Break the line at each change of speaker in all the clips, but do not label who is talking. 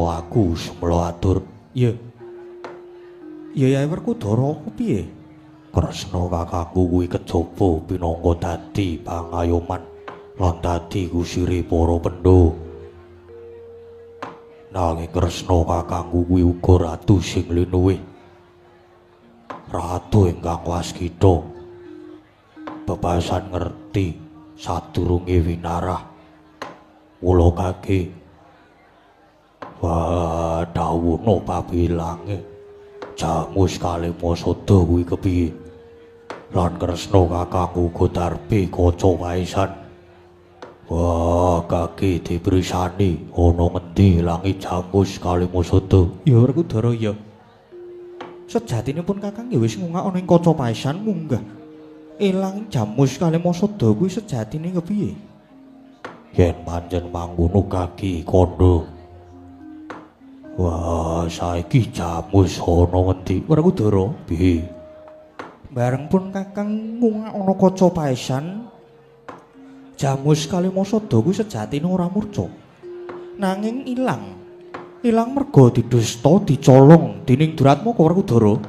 Paringa aku sumela atur.
Iya. Ya Yai Werkudara piye?
Kresna kakangku kuwi kejaba pinangka dadi pangayoman lan dadi kusire para Pandhawa. Nanging Kresna kakangku kuwi uga ratu sing linuwih. Ratu ingkang waskita. Bebasan ngerti sadurunge winarah. Mula kake wah dawuhna pabilange Jamus Kalimasada kuwi kepiye? Lan Kresna kakangku uga darbi kaca paesan. Wah, kaki diprisani ana ngendi ilange Jamus Kalimasada?
Ya Werkudara ya. Sejatine pun kakang ya wis ngungak ana ing kaca paesan munggah. Ilang Jamus Kalimasada kuwi sejatine kepiye?
Yen pancen mangkono kaki kandha. Wah, saiki Jamus ana ngendi?
Werkudara
piye?
Bareng pun kakang ngungak ana kaca paesan, Jamus Kalimasada kuwi sejatine ora murca. Nanging ilang. Ilang merga didusta, dicolong dening Duratmaka Werkudara.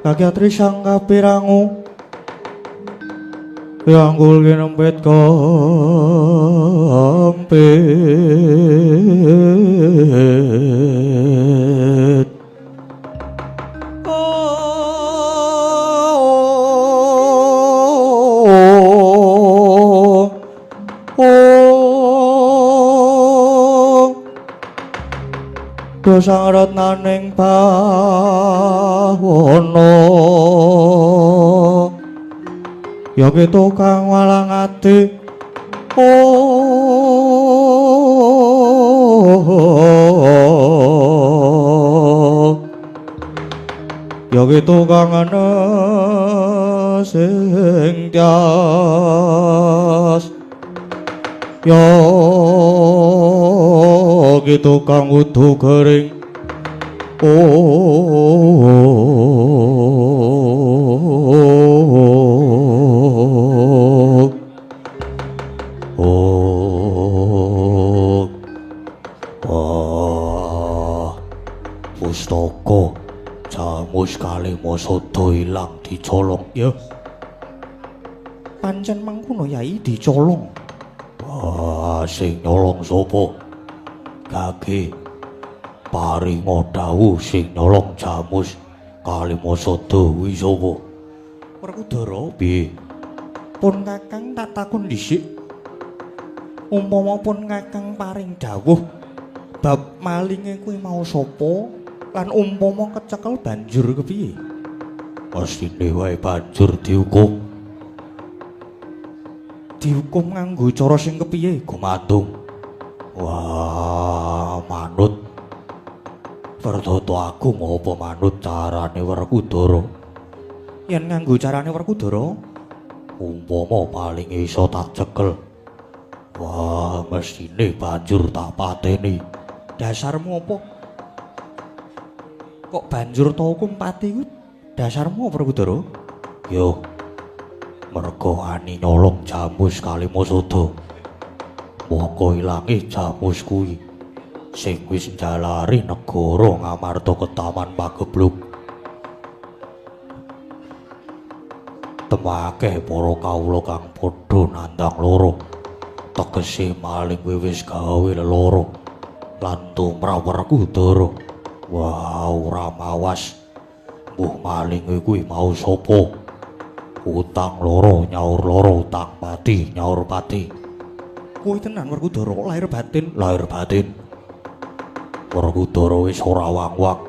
Kaki atri sang kapirangu yanggul kinempit kampit. Dosang ratnaning bawana ya ki tukang walang ati. Ya ki tukang ana sing tias. Ya ki tukang udu gering.
Oh, pustaka Jamus Kalimasada ilang dicolong.
Ya pancen mangkono Yai, dicolong.
Wah, sing nyolong sapa? Kaki paringa dawuh sing nyolong Jamus Kalimasada kuwi sapa?
Werkudara
piye?
Pun kakang tak takon dhisik. Umpama pun kakang paring dawuh bab malinge kuwi mau sapa lan umpama kecekel banjur kepiye?
Mestine wae banjur dihukum.
Dihukum nganggo cara sing kepiye?
Gumantung. Wah, manut. Perdata agung apa manut carane Werkudara?
Yen nganggo carane Werkudara,
umpama paling iso tak cekel. Wah, mestine banjur tak pateni.
Dasarmu apa? Kok banjur ta hukum pati ku? Dasarmu apa Werkudara?
Yo, mergo ani nyolong Jamus Kalimasada. Moko ilange Jamus kuwi sing wis njalari negara Ngamarta ketaman pageblug. Temake para kawula kang padha nandhang lara. Tegese maling kuwi wis gawe lelara lan tumrap Werkudara. Wah, ora mawas. Mbuh maling kuwi mau sapa? Utang loro nyaur loro, utang pati nyaur pati.
Kuwi tenan Werkudara, lahir batin,
lahir batin. Werkudara wis ora wang-wang.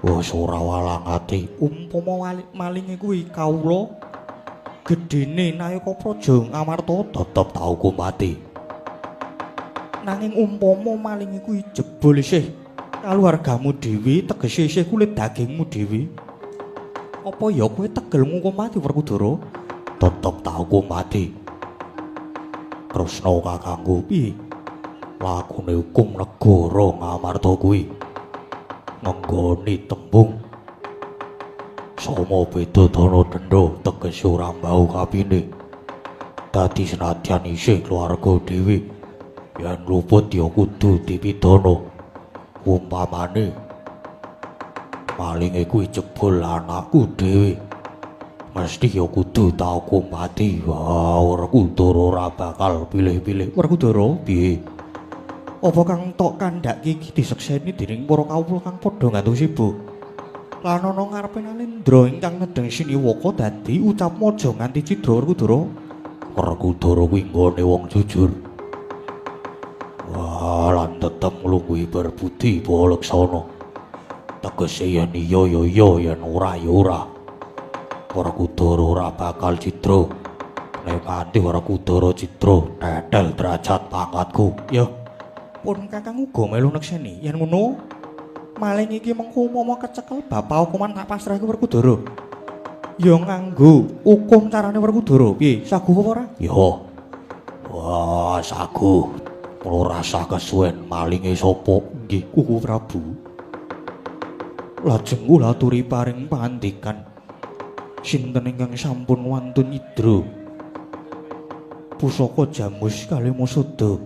Wis ora walang ati.
Umpama malinge kuwi kawula gedene Nayaka Praja Ngamarta
tetep tak hukum mati.
Nanging umpama malinge kuwi jebul isih kaluwargamu dhewe, tegese isih kulit dagingmu dhewe, apa ya kowe tegel ngukum mati Werkudara?
Tetep tak hukum mati. Kresna kakangku piye? Lakune hukum negara Ngamarta kuwi ngenggoni tembung sama beda dana denda, tegese ora mbau kapine. Dadi senadyan isih keluarga dhewe Yen luput ya kudu dipidana. Umpamane malinge kuwi jebul anakku dhewe, mesti ya kudu tak hukum mati. Wah, Werkudara ora bakal pilih-pilih.
Werkudara, piye? Apa kang tok kandhake iki disekseni dening para kawula kang padha ngantung sibuk? Lan ana ngarepe Nalendra ingkang nedheng siniwaka dadi ucapmu aja nganti cidra Werkudara.
Werkudara kuwi nggone wong jujur. Wah, lan tetep nglungguhi berbudi bawa laksana. Tegese yen iya ya iya, yen ora ya ora. Werkudara ora bakal cidra. Nek nganti Werkudara cidra, tetel derajat pangkatku.
Ya, pun kakang uga melu nekseni. Yen ngono, maling iki mengko umpama kecekel bapak hukuman tak pasrahke Werkudara. Ya nganggo hukum carane Werkudara. Piye? Saguh apa ora?
Ya. Wah, saguh. Ora rasa kesuwen malinge sapa?
Nggih, Kuku Prabu. Lajeng kula aturi paring pangandikan. Sinten ingkang sampun wantun nyidra pusaka Jamus Kalimasada?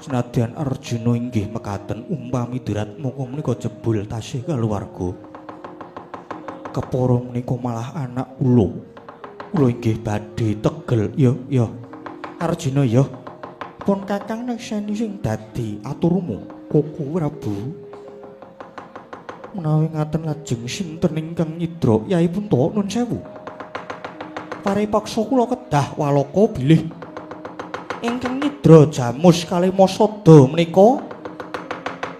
Senadyan Arjuna inggih mekaten umpami diratmaka menika jebul tasih kaluwarga. Kepara menika malah anak kula. Kula inggih badhe tegel. Ya, ya. Arjuna ya. Pun kakang nekseni sing dadi aturmu, Koko Prabu. Menawi ngaten lajeng sinten ingkang nyidra? Yai Punta nun sewu. Paripaksa kula kedah walaka bilih ingkang nyidra Jamus Kalimasada menika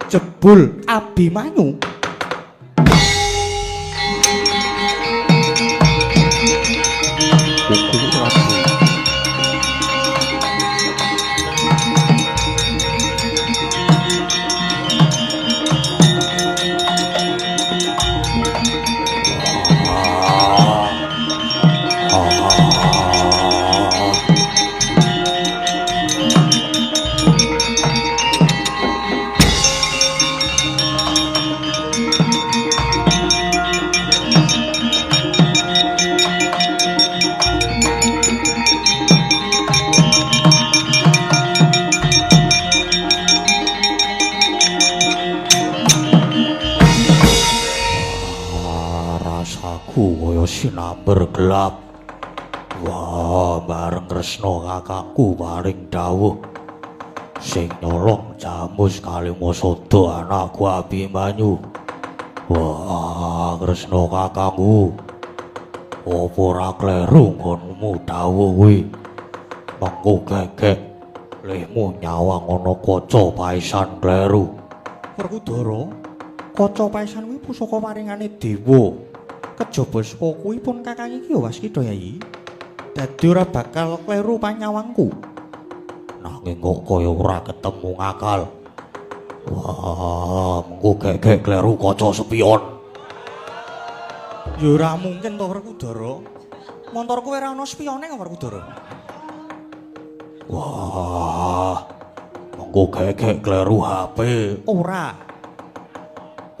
jebul Abimanyu.
Koko Prabu. Sinamber gelap. Wah, bareng Kresna kakangku paring dawuh sing nyolong Jamus Kalimasada anakku Abimanyu. Wah, Kresna kakangku, apa ora kleru nggonmu dawuh kuwi? Mengko gegek lehmu nyawang ana kaca paesan kleru.
Werkudara, kaca paesan kuwi pusaka paringane dewa. Kejaba saka kuwi pun kakang iki ya waskita Yai. Dadi ora bakal kleru panyawangku.
Nanging kok kaya ora ketemu ngakal. Wah, mengko gegek kleru kaca spion.
Ya ora mungkin to Werkudara. Montorku ora ana spione kok Werkudara.
Wah, mengko gegek kleru HP.
Ora.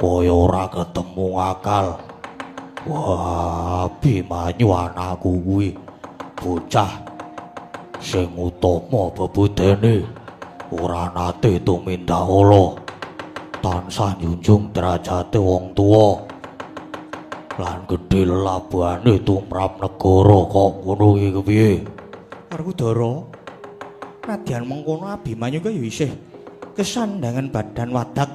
Kaya ora ketemu ngakal. Wah, Abimanyu anakku kuwi bocah sing utama bebudene ora nate tumindak ala, tansah njunjung derajate wong tuwa lan gedhe lelabuhane tumrap negara. Kok ngono iki kepiye?
Werkudara, nadyan mengkono Abimanyu ki ya isih kesandangan badan wadak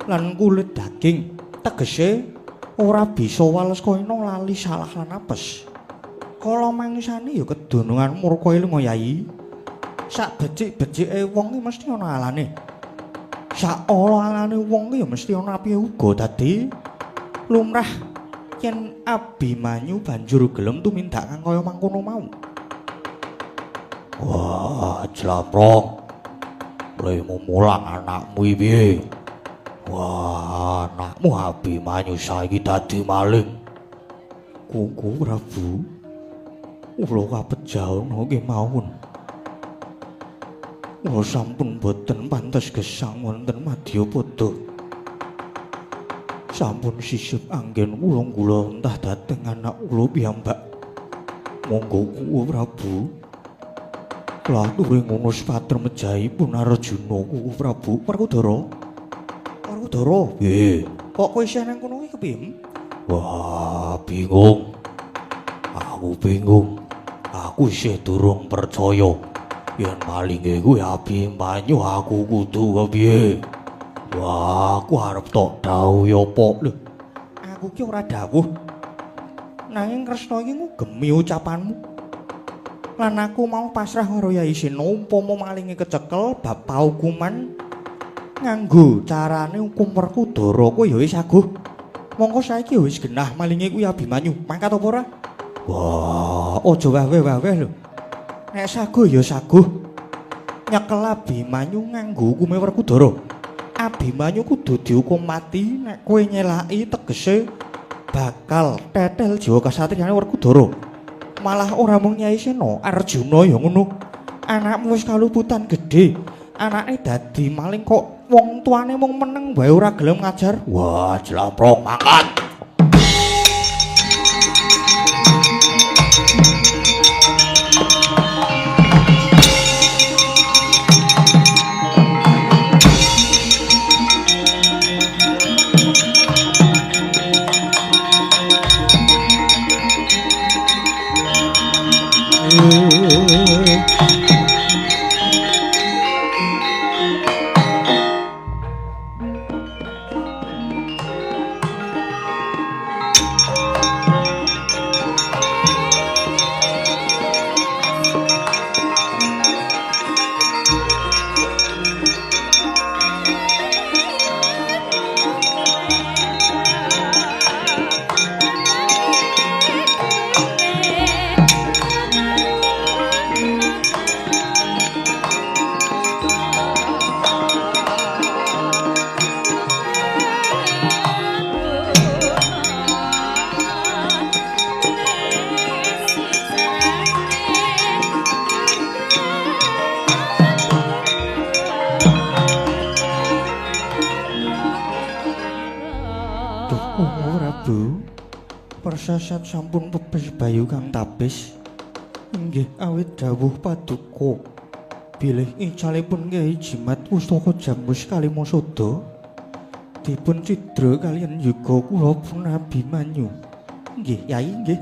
lan kulit daging, tegese ora bisa wales kono lali salah lan apes. Kala mangsane ya kedunungan murka ilinga Yai. Sak becik-becike wong ki mesti ana alane. Sak ala-alane wong ki ya mesti ana apike uga. Dadi lumrah yen Abimanyu banjur gelem tumindak kang kaya mangkono mau.
Wah, jlamprong. Lehmu mulang anakmu iki piye? Wah, anakmu Abimanyu saiki dadi maling.
Koko Prabu, kula kapejana kemawon. Kula sampun boten pantes gesang wonten madyapada. Sampun sisip anggen kula kula entah dhateng anak kula piyambak. Monggo Koko Prabu. Lah turi ngono sepater mejahipun Arjuna ku Prabu Werkudara. Werkudara,
piye?
Kok kowe isih nang kono iki kepiye?
Wah, bingung. Aku bingung. Aku isih durung percaya yen malinge kuwi Abimanyu, aku kudu kepiye? Wah, aku arep tok dawuhi apa?
Lho, aku ki ora dawuh. Nanging Kresna iki ngugemi ucapanmu. Lan aku mau pasrah karo Yai Sena umpama malinge kecekel bab paukuman nganggo carane hukum Werkudara kowe ya wis aguh. Mongko saiki ya wis genah malinge kuwi Abimanyu. Mangkat apa ora? Wah, aja wah-wah lho. Nek saguh ya saguh. Nyekel Abimanyu nganggo hukume Werkudara. Abimanyu kudu dihukum mati nek kowe nyelaki tegese bakal tetel jiwa kasatriyane Werkudara. Malah ora mung Nyai Sena, Arjuna ya ngono. Anakmu wis kaluputan gedhe, anake dadi maling kok wong tuane mung meneng wae ora gelem ngajar.
Wah, jlamprong mangkat.
Persasat sampun pepes bayu kang tabis. Inggih awit dawuh paduka bilih icalipun Kyai Jimat Pustaka Jamus Kalimasada dipun cidra kaliyan yoga kula pun Abimanyu. Nggih Yai nggih.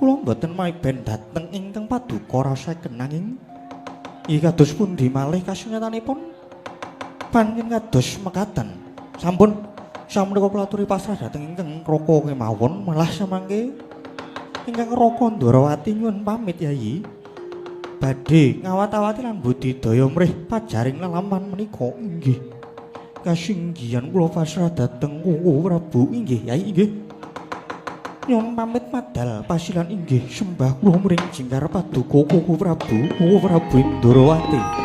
Kula mboten maiben dhateng ingkang paduka rasaken nanging iki kados pundi malih kasunyatanipun pancen kados mekaten. Sampun samenika kula aturi pasrah dhateng ingkang Raka kemawon, malah samangke ingkang Raka Ndorowati nyuwun pamit Yai. Badhe ngawat-awati lan budidaya mrih pajaring lelampahan menika. Inggih. Kasinggihan kula pasrah dhateng Koko Prabu. Inggih Yai inggih. Nyuwun pamit madal pasilan inggih sembah kula mring jingkar paduka Koko Prabu, Koko Prabu Ndorowati.
Oh.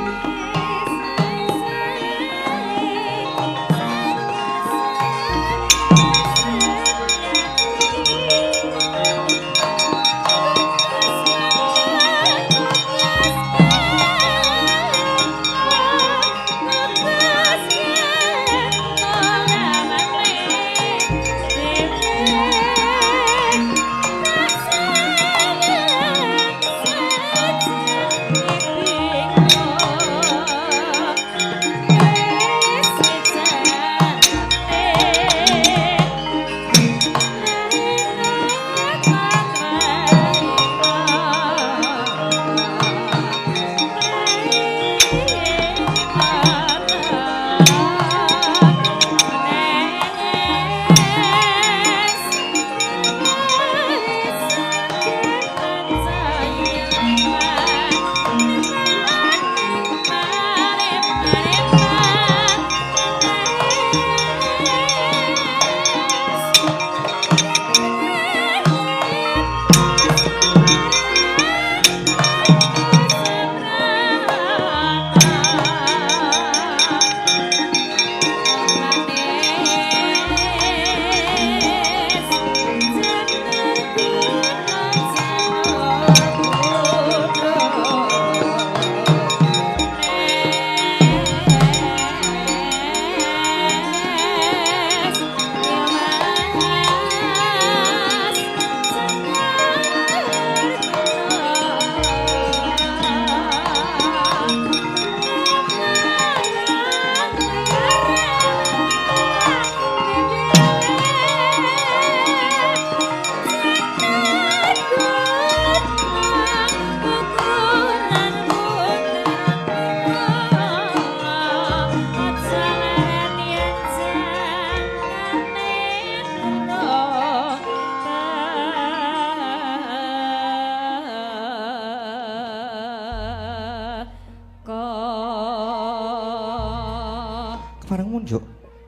njuk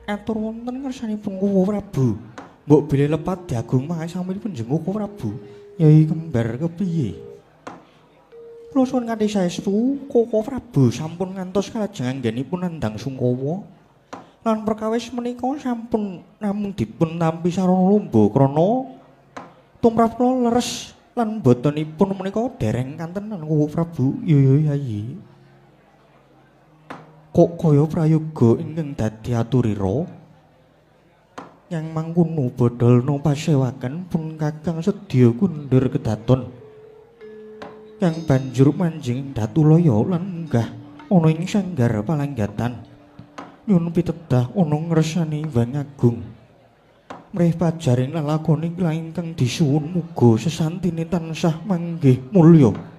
atur wonten ngersanipun Koko Prabu. Mbok bilih lepat diagung mahasamipun jenguk Koko Prabu. Yai kembar kepiye? Kula suwun kanthi saestu Koko Prabu sampun ngantos kalajeng anggenipun nandhang sungkawa. Lan perkawis menika sampun namung dipun tampi sarana lomba krana tumrap kula leres lan botenipun menika dereng kantenan Koko Prabu. Ya Yayi. Kok kaya prayoga ingkang dadi aturira? Yang mangkono bodolna pasewakan pun kakang sedya kundur kedaton. Kang banjur manjing Datulaya lan munggah ana ing sanggar palanggatan. Nyuwun pitedah ana ngresani Hyang Agung. Mrih pajaring lelakoni ingkang disuwun muga sesantine tansah manggih mulya.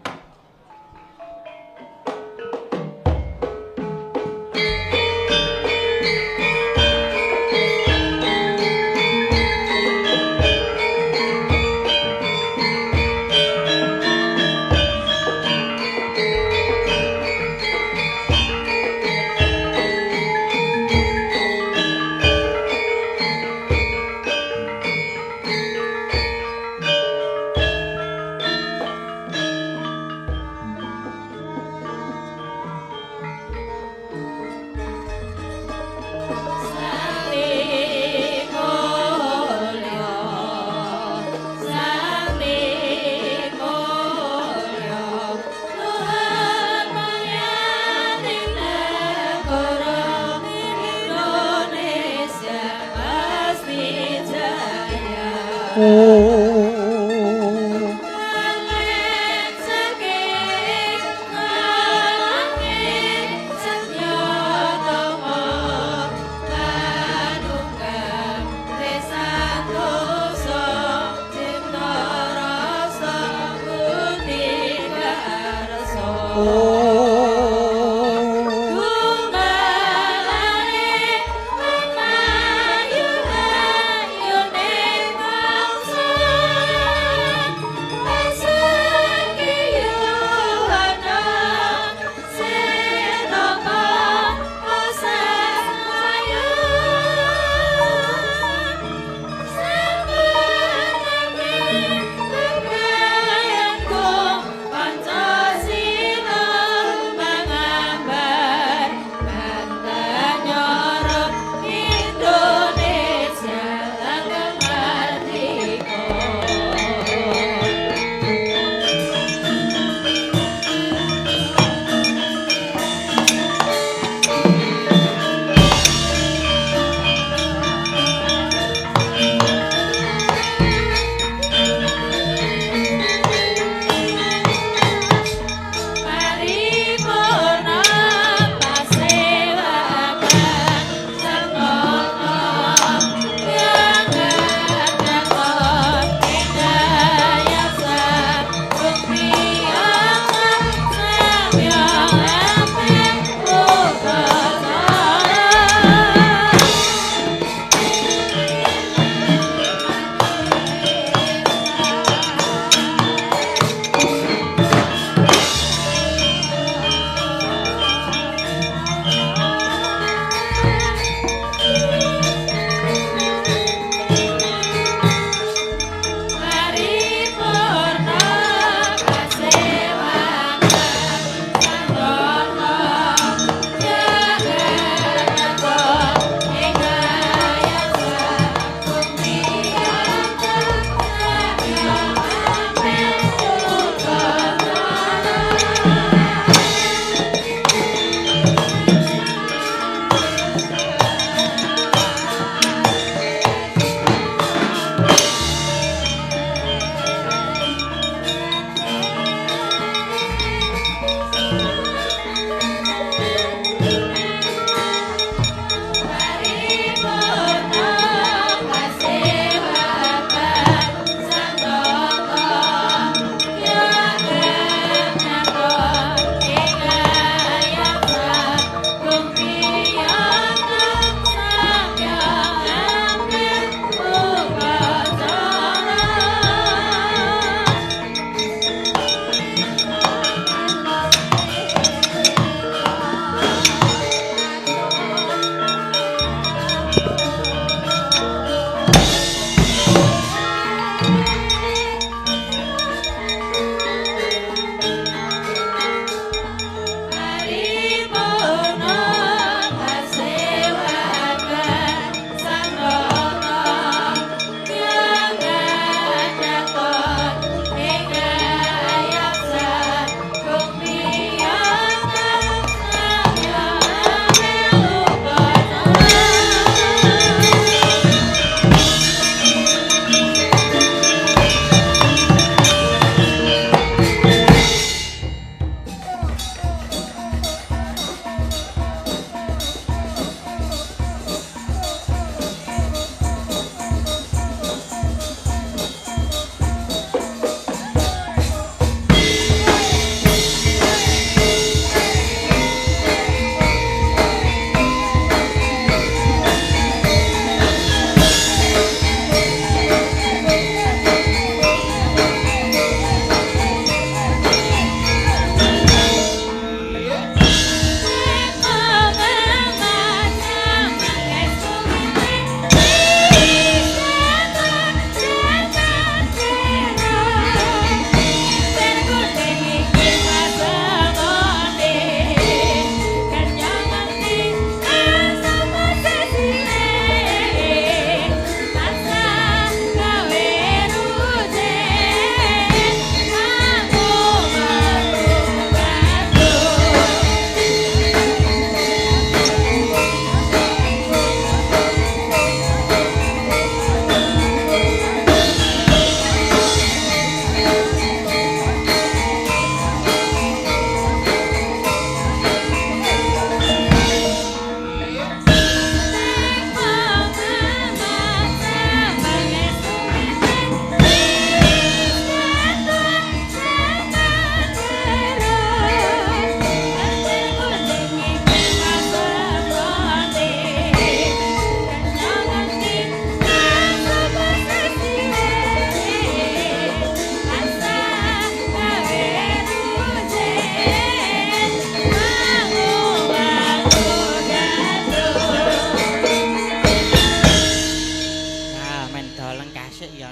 Pancasila.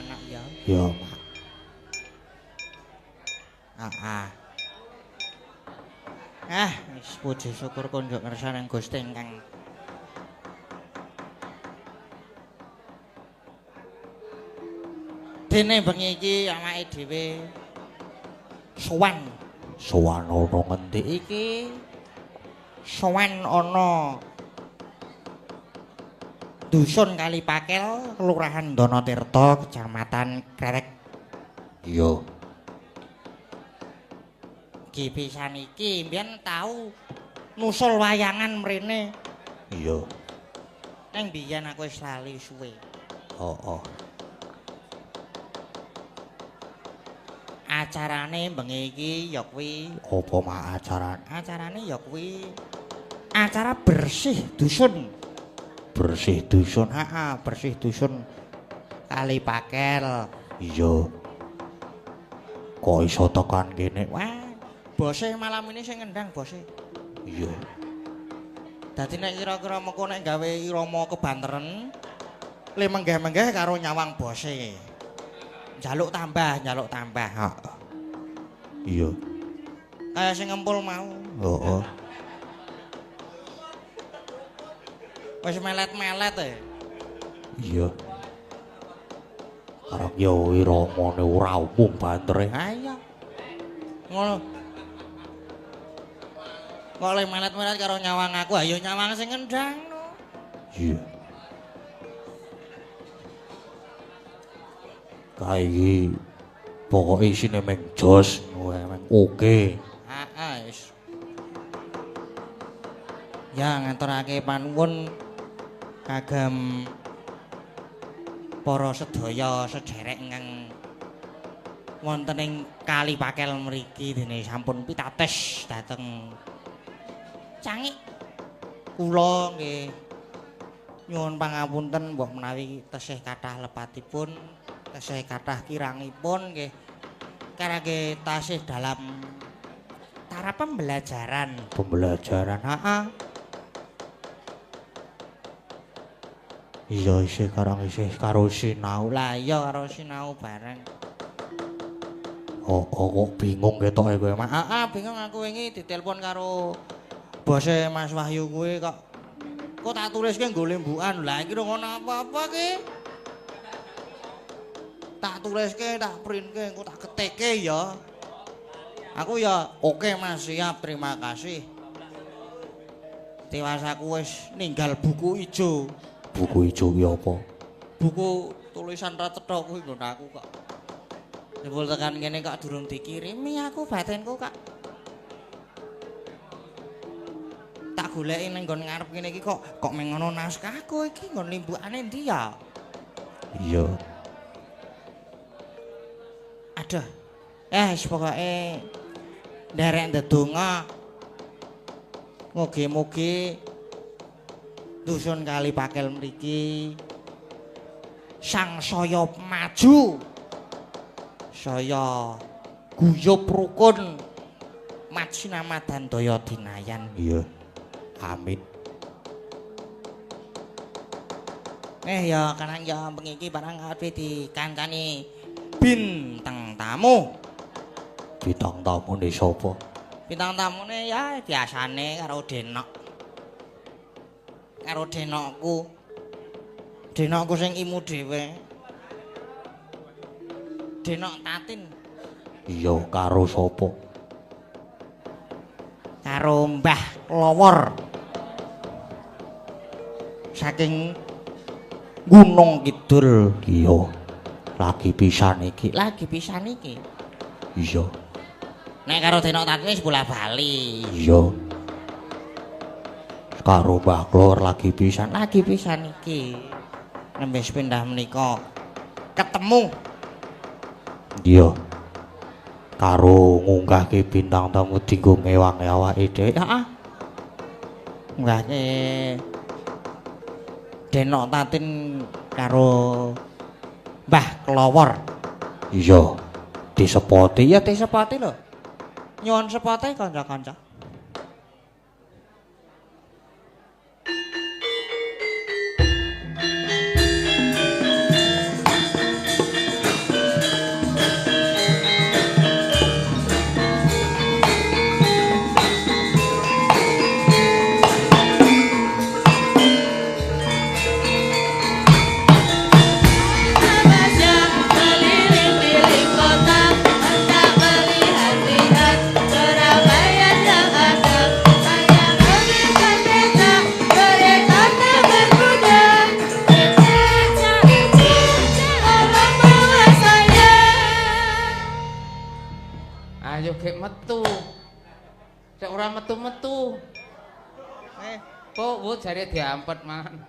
anak ya.
Ya, Mak.
Heeh. Ah, wis puji syukur konjuk ngersa nang Gusti ingkang dene bengi iki awake dhewe sowan.
Sowan ana ngendi?
Iki sowan ana Dusun Kalipakel, Kelurahan Donotirto, Kecamatan Krewek.
Iya.
Iki pisan iki mbiyen tau nusul wayangan mrene.
Iya.
Ning biyen aku wis lali suwe.
Heeh.
Acarane bengi iki ya kuwi.
Apa mak acarane?
Acarane ya kuwi acara bersih dusun.
Bersih dusun.
Heeh, bersih dusun Kalipakel.
Iya. Kok iso tekan kene?
Wah, bose malam ini sing ngendang bose.
Iya.
Dadi nek kira-kira mengko nek gawe irama kebanteren, le menggeh-menggeh karo nyawang bose. Njaluk tambah, njaluk tambah. Heeh.
Iya.
Kaya sing ngempul mau.
Heeh.
Wis melet-melet e.
Iya. Karep yo iramane ora umum bantere.
Ha iya. Ngono. Kok le melet-melet karo nyawang aku, ayo nyawang sing ngendang no.
Iya. Kae iki pokoke isine meng jos, meng oke.
Heeh, wis. Ya ngaturake panuwun kagem para sedaya sederek ingkang wonten ing Kalipakel mriki dene sampun pitates dhateng Cangik. Kula nggih nyuwun pangapunten mbok menawi tesih kathah lepatipun, tesih kathah kirangipun nggih. Karake tasih dalam taraf pembelajaran.
Pembelajaran.
Heeh.
Iya isih karang isih karo sinau.
Lah iya karo sinau bareng.
Oh, kok bingung ketoke kowe, Mak.
Heeh, bingung aku wingi ditelepon karo bose Mas Wahyu kuwi kok. Kok tak tuliske nggo limbukan. Lah iki ngono apa-apa ki. Tak tuliske, tak printke, engko tak keteke ya. Aku ya oke Mas, siap, terima kasih. Tiwas aku wis ninggal buku ijo.
Buku ijo ki apa?
Buku tulisan ra cetha kuwi nggon aku kok. Jebul tekan kene kok durung dikirimi aku batinku kok. Tak goleki ning nggon ngarep kene iki kok meng ngono naskahku iki nggon limbukane endi ya?
Iya.
Aduh. Wis pokoke nderek ndedonga. Mugi-mugi dusun Kalipakel mriki sangsaya maju, saya guyub rukun, majinamadan daya dinayan.
Iya. Amin.
Ya karang ya bengi iki barang arepe dikancani bintang tamu.
Bintang tamune sapa?
Bintang tamune ya biasane karo Denok. Karo Denokku. Denokku sing imu dhewe. Denok Tatin.
Iya, karo sapa?
Karo Mbah Klowor. Saking Gunung Kidul.
Iya. Lagi pisan iki.
Lagi pisan iki.
Iya.
Nek karo Denok Tatin wis bola-bali.
Iya. Karo Mbah Klowor lagi pisan.
Lagi pisan iki. Nembe pindah menika ketemu.
Iya. Karo ngunggahke bintang tamu dinggo ngewangi awake dhewe.
Heeh. Ngunggahke Denok Tatin karo Mbah Klowor.
Iya. Disepoti.
Ya disepoti lho. Nyuwun sepote kanca-kanca.
Ayo gek metu. Cek ora metu-metu. Kok wo jare diampet man.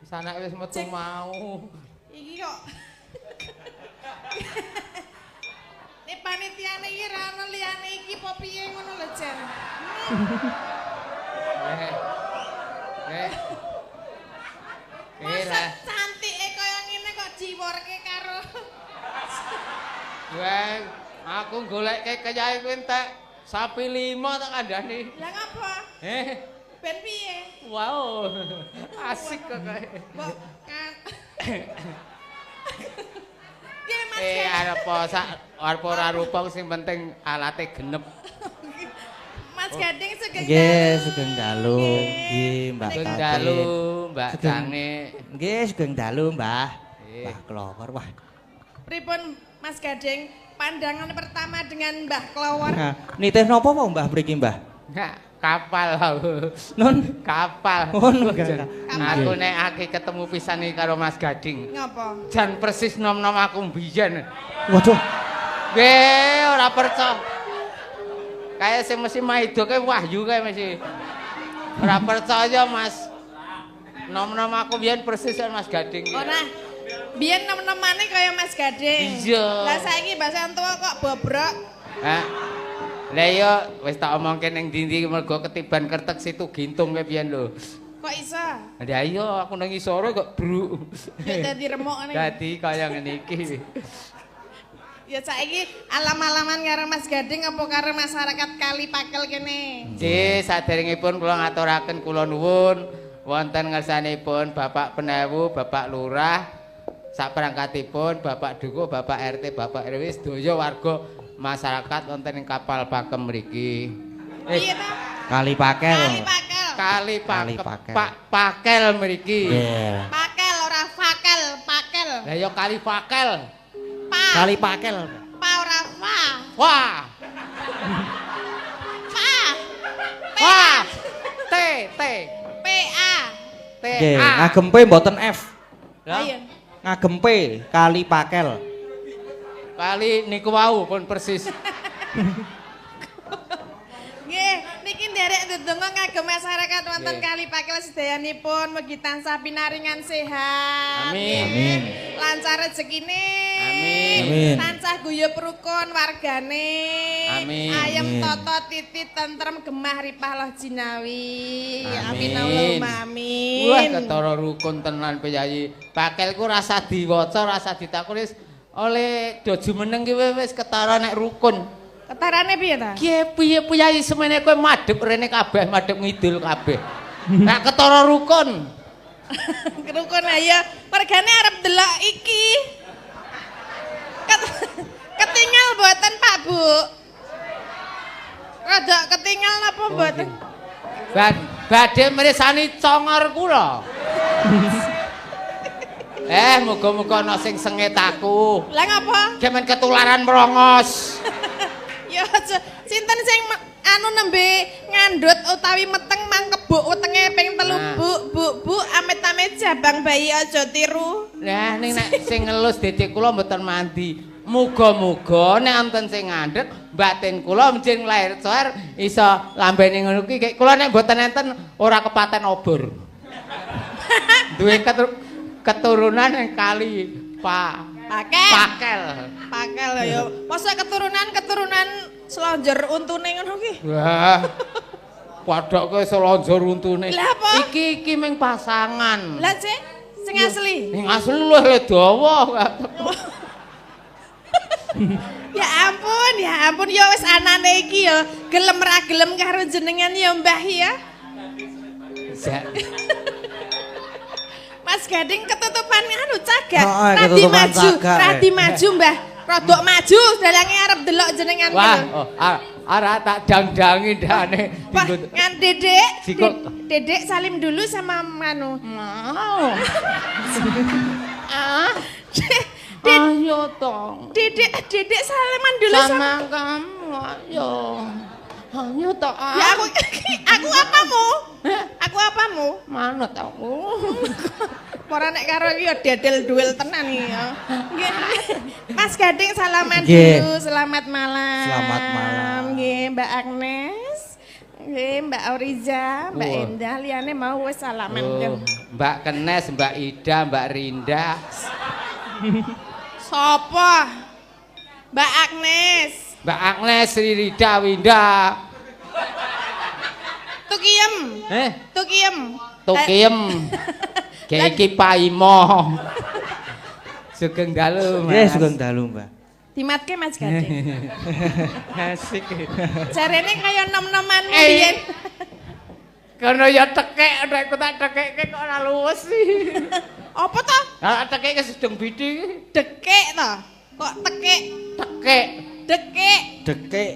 Sanak wis metu mau.
Iki kok. Nek panitiane iki ra ono liyane iki apa piye ngono lho Jan. Masa cantike kaya ngene kok diworke karo.
Wah, aku golekke kyai kuwi entek sapi 5 tak kandhani.
Lah ngapa? Ben piye?
Wow. Asik kok kae.
Mbok kan. Piye Mas?
Arep sak arep ora rupa sing penting alate genep.
Mas Gading sugeng dalu.
Nggih, sugeng dalu. Nggih, Mbak.
Sugeng dalu, Mbak Cangik.
Nggih, sugeng dalu, Mbah. Mbah Klowor. Wah.
Pripun Mas Gading, pandangan pertama dengan Mbah Klowor?
Nitih napa wae Mbah mriki, Mbah?
Kapal aku.
Nun
kapal.
Oh,
aku nek aki ketemu pisan iki karo Mas Gading.
Ngapa?
Jan persis nom-nom aku mbiyen.
Waduh.
Nggih, ora percaya. Kayak sing mesti maido kae wahyu kae mesti. Ora percaya, Mas. Nom-nom aku mbiyen persis Mas Gading.
Ora. Biyen nom-nomane kaya Mas Gading.
Iya.
Lah saiki basan tuwa kok bobrok.
Hah? Lah iya wis tak omongke ning ndi-ndi mergo ketiban kertek situ gintung kae biyen lho.
Kok iso?
Lah iya aku nang ngisore kok bruk.
Ya dadi remuk ngene.
Dadi kaya ngene iki.
Ya saiki alam-alaman karo Mas Gading apa karo masyarakat Kali Pakel kene?
Nggih, saderengipun kula ngaturaken kula nuwun wonten ngersanipun Bapak Penewu, Bapak Lurah, saperangkatipun Bapak Dukuh, Bapak RT, Bapak RW sedaya warga masyarakat wonten ing kapal pakem mriki.
Piye ta?
Kali Pakel.
Kali Pakel.
Kali Pakel. Pak Pakel mriki.
Yeah.
Pakel ora fakel, pakel.
Lah ya Kali Pakel.
Pa.
Kali Pakel.
Pa ora fa.
Wah.
Pa.
Wah. T T.
P A.
T A.
Ngagem P mboten F.
Ayo.
Ngagem P Kali Pakel.
Kali niku wau pun persis.
Nggih, niki nderek ndedonga kagem masyarakat wonten Kali Pakel sedayanipun mugi tansah pinaringan sehat.
Amin.
Amin.
Lancar rezekine.
Amin.
Amin.
Tansah guyub rukun wargane.
Amin.
Ayem tata titi tentrem gemah ripah loh jinawi.
Amin.
Amin Allahumma amin.
Wah, ketara rukun tenan piyayi. Pakelku rasa diwaca, rasa ditakoni oleh do jumeneng ki wis ketara nek rukun.
Ketarane piye ta?
Piye piye piyayi semene kowe madhep rene kabeh, madhep ngidul kabeh. Nek ketara rukun.
Rukun ayo, mergane arep delok iki. Ketinggal mboten Pak Bu? Rada ketinggal napa mboten?
Badhe mresani congor kula. Muga-muga ana sing sengit aku.
Lah ngapa?
Gemen ketularan merongos.
Ya aja. Sinten sing anu nembe ngandhut utawi meteng mangkebuk wetenge ping 3
Nah.
Bu bu bu amit-amit jabang bayi aja tiru.
Lah ning nek sing ngelus dedek kula mboten mandi. Muga-muga nek wonten sing ngandhut batin kula mjing lahir coer iso lambene ngono kuwi. Kula nek mboten enten ora kepaten obor. Duwe keturunan yang kali
Pakel.
Pakel.
Pakel ya. Masa keturunan-keturunan selonjor untune ngono ki?
Wah. Padoke selonjor untune.
Lah apa?
Iki iki ming pasangan.
Lah sing sing asli.
Sing asli luwih dawa.
Ya ampun, ya ampun ya wis anane iki ya gelem ra gelem karo jenengan ya Mbah ya. Mas Gading ketutupan anu cagak. Radi maju, radi maju Mbah. Rodok maju dalange arep delok jenengan.
Wah, oh, ara tak dangdangi ndane.
Wah, ngan Dedek. Dedek salim dulu sama Manu.
Mau. Ah. Ayo tong.
Dedek, Dedek salaman dulu
sama kamu. Ayo. Ayo toh.
Ya aku apamu? Aku apamu?
Manut aku.
Ora nek karo iki ya dedel duel tenan iki ya. Nggih. Mas Gading salaman dulu, selamat malam.
Selamat malam.
Nggih, Mbak Agnes. Nggih, Mbak Auriza, Mbak Endah liyane mau wis salaman.
Oh, Mbak Kenes, Mbak Ida, Mbak Rinda.
Sopo? Mbak Agnes.
Mbak Agnes, Sri Rida, Winda.
Tukiem. Tukiem.
Tukiem. Kayak iki Paimo. Sugeng dalu, Mas.
Nggih, sugeng dalu, Mbak.
Dimatke Mas Gading.
Asik.
Jarene kaya nom-noman biyen.
Kono ya tekek, nek aku tak tekekke kok ora luwes sih.
Apa to?
Lah tekekke sedeng bidi.
Dekek to? Kok tekek?
Tekek.
Dekek.
Dekek.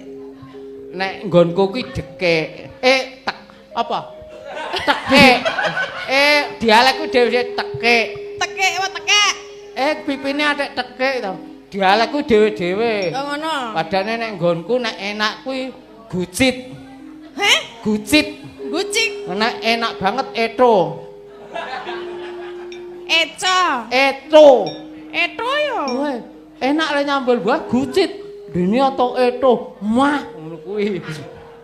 Nek nggonku kuwi dekek. Tek apa? Tekek. Dialekku dhewe tekek.
Tekek apa tekek?
Pipine atik tekek to. Dialekku dhewe-dhewe.
Oh ngono.
Padane nek nggonku nek enak kuwi gucit.
Heh?
Gucit.
Gucik.
Nek enak banget eto.
Eco.
Eto.
Eto yo.
Weh, enak le nyambel buah gucit. Dene atau eto. Mah ngono kuwi.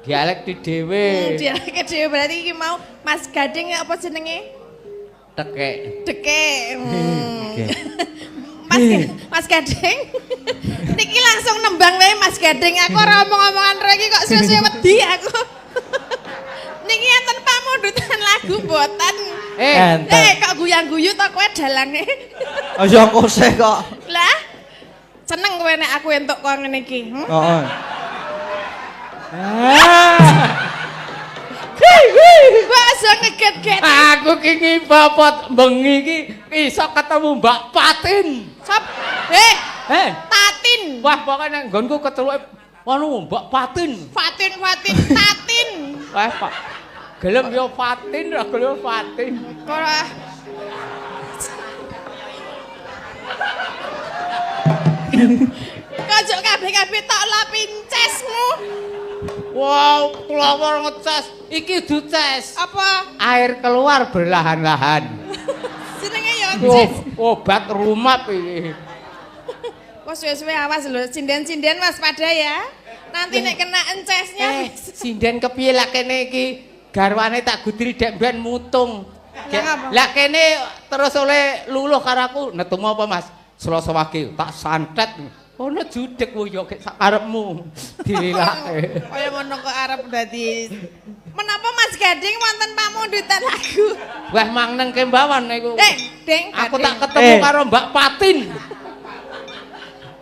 Dialek di dhewe.
Dialek dhewe berarti iki mau Mas Gading apa jenenge?
Tekek.
Dekek. Mas Gading. Niki langsung nembang wae Mas Gading. Aku ora omong-omongan ro iki kok suwe-suwe wedi aku. Niki enten pamundutan lagu mboten. Kok guyang-guyu to kowe dalange?
Aja kose kok.
Lah, seneng kowe nek aku entuk kok ngene iki.
Heeh.
Kok iso ngeget-get.
Aku ki ngipopot bengi iki iso ketemu Mbak Patin.
Sop. Tatin.
Wah, pokoke nek nggonku keceluke anu Mbak Patin.
Fatin, Fatin, Tatin.
Wah, Pak. Gelem yo Fatin, ora gelem Fatin.
Kok ora. Kok kabeh-kabeh tok lapincesmu.
Wow, kelawar ngeces. Iki duces.
Apa?
Air keluar berlahan-lahan.
Jenenge ya ces.
Obat rumap iki.
Wah, suwe-suwe awas lho, sinden-sinden waspada ya. Nanti nek kena encesnya.
Sinden kepiye lak kene iki? Garwane tak gudri dek ben mutung. Lah kene terus oleh luluh karo aku, netumu apa Mas? Selasa wage tak santet. Ono judeg wo yo sak karepmu dililake.
Kaya ngono kok arep dadi. Menapa Mas Gading wonten pamundutan lagu?
Wah mang neng kembawan niku.
Ding,
aku tak ketemu karo Mbak Patin.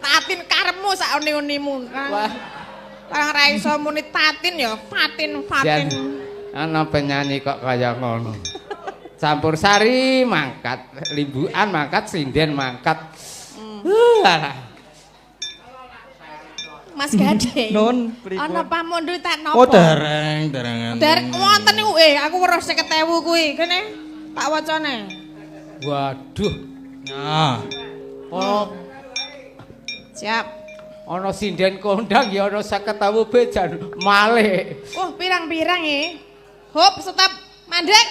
Tatin karepmu sak uni-unimu.
Wah.
Orang ra iso muni Tatin ya, Fatin, Fatin.
Ana penyanyi kok kaya ngono. Campur sari mangkat, limbukan mangkat, sinden mangkat. Alah.
Mas Gading.
Nun, pripun?
Ana pamundutan napa?
Oh, dereng, dereng.
Dereng wonten niku aku weruh 50.000 kuwi. Kene tak wacane.
Waduh.
Nah.
Oh.
Siap.
Ana sinden kondang ya ana 50.000 bejan malih.
Oh, pirang-pirang e. Hop, stop. Mandek.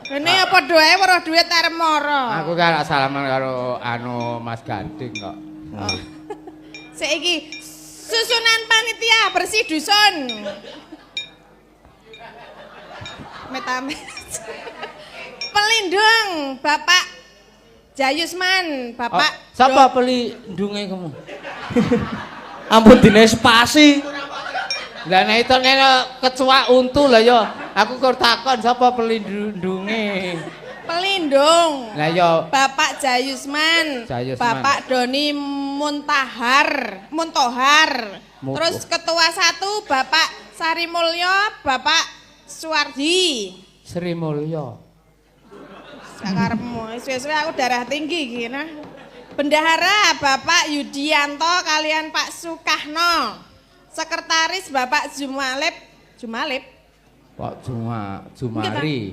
Kene ya padha ae weruh dhuwit arep mara.
Aku kan salaman karo anu Mas Gading kok.
Oh. Saiki susunan panitia bersih dusun. Metamet. Pelindung Bapak Jayusman, Bapak.
Oh, sapa pelindunge kamu?
Ampun dine spasi.
Lah nek itu ngene kecoa untu lah ya. Aku kur takon sapa pelindunge.
Pelindung.
Lah ya
Bapak Jayusman,
Jayusman.
Bapak Doni Muntohar. Terus ketua 1 Bapak Sari Mulyo, Bapak Suwardi.
Sri Mulyo.
Sakarepmu, suwe-suwe aku darah tinggi iki nah. Bendahara Bapak Yudianto kalian Pak Sukahno. Sekretaris Bapak Jumalib, Jumalib.
Pak Jumari,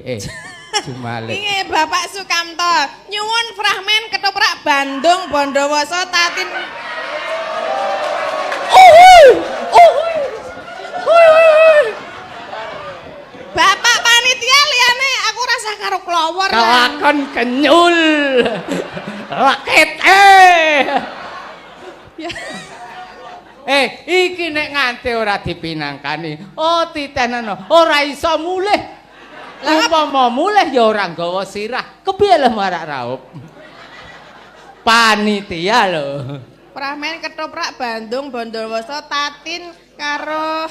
Jumalib.
Nggih, Bapak Sukamto. Nyuwun fragmen ketoprak Bandung Bondowoso Tatin. Bapak panitia liyane aku ora rasah karo klowor.
Kelakon kenyul. Lekit
Ya.
Iki nek nganti ora dipinangkani, oh titenana ora iso mulih. Lah umpama mulih ya ora nggawa sirah. Kepiye lho marak raup? Panitia lho.
Pramen ketoprak Bandung Bondowoso Tatin karo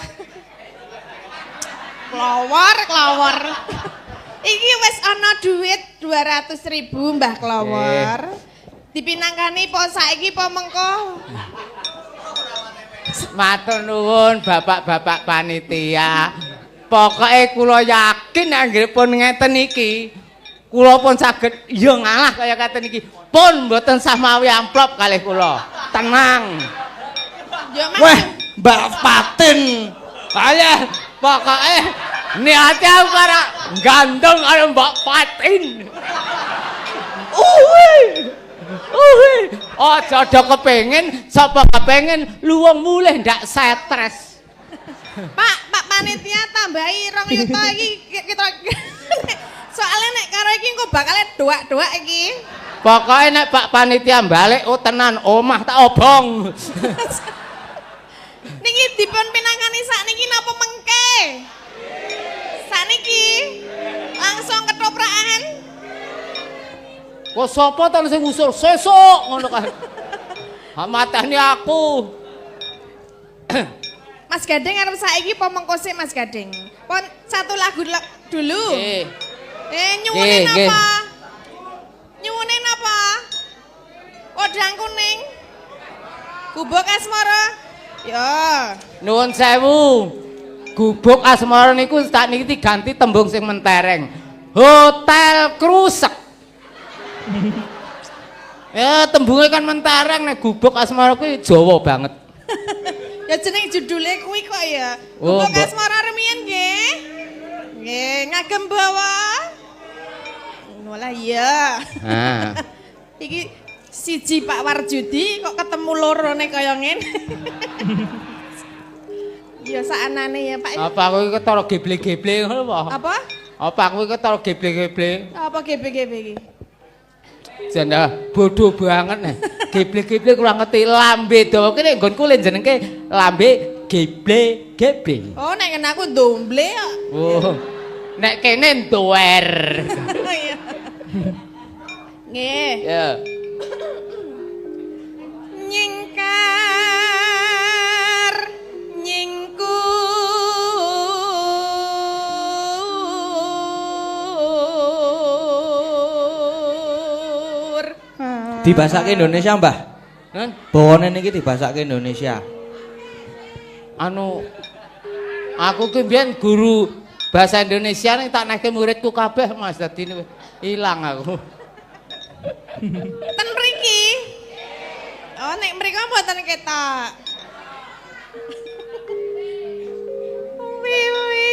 klowor klowor. Iki wis ana duit 200.000 Mbah Klowor. Dipinangkani po saiki po mengko?
Matur nuwun bapak-bapak panitia. Pokoke kula yakin anggenipun ngeten iki, kula pun saged ya ngalah kaya ngaten iki. Pun mboten sah mawi amplop kalih kula. Tenang.
Ya Mas.
Wah, Mbak Fatin.
Alah, pokoke niate aku karo gandeng karo Mbak Fatin. Uwi. Uwi. Aja do kepengin, sapa kepengin luwung mulih ndak stres.
Pak, Pak panitia tambahi 2 yuta iki kita. Soalnya nek karo iki engko bakal doak-doak iki.
Pokoke nek Pak panitia balik oh tenan omah tak obong.
Niki dipun pinangkani sakniki napa mengke? Sakniki langsung ketoprakan.
Kok sapa ta sing ngusul sesuk ngono kae. Ha mateni aku.
Mas Gading arep saiki apa mengko sik Mas Gading? Pon satu lagu dulu.
Nggih.
Nyuwune napa? Nyuwune napa? Podang kuning. Gubuk Asmara. Ya.
Nuwun sewu. Gubuk Asmara niku tak niki diganti tembung sing mentereng. Hotel Krusek. Ya tembunge kan mentereng nek Gubuk Asmara kuwi Jawa banget.
Ya jeneng judule kuwi kok ya.
Oh,
Gubuk Asmara rumiyin nggih. Nggih, ngagem bawa. Walah iya.
Ha.
Iki siji Pak Warjudi kok ketemu lorone kaya ngene. Ya saanane ya Pak.
Apa aku iki ketara geble-geble ngono apa?
Apa?
Apa aku iki ketara geble-geble?
Apa geble-geble iki?
Janda bodoh banget nih. Geble-geble kurang ngerti lambe dawa ki nek nggonku le jenengke lambe geble-geble.
Oh nek ngene aku ndomble kok.
Oh. Nek kene ndower.
Iya. Nggih.
Ya.
Nyingkar nyingkur.
Dibasake Indonesia, Mbah.
Nun,
Bawane niki dibasake Indonesia.
Anu aku ki mbiyen guru bahasa Indonesia ning tak nehke muridku kabeh Mas dadi ilang aku.
Ten mriki. Oh nek mriko mboten ketok. Wiwi.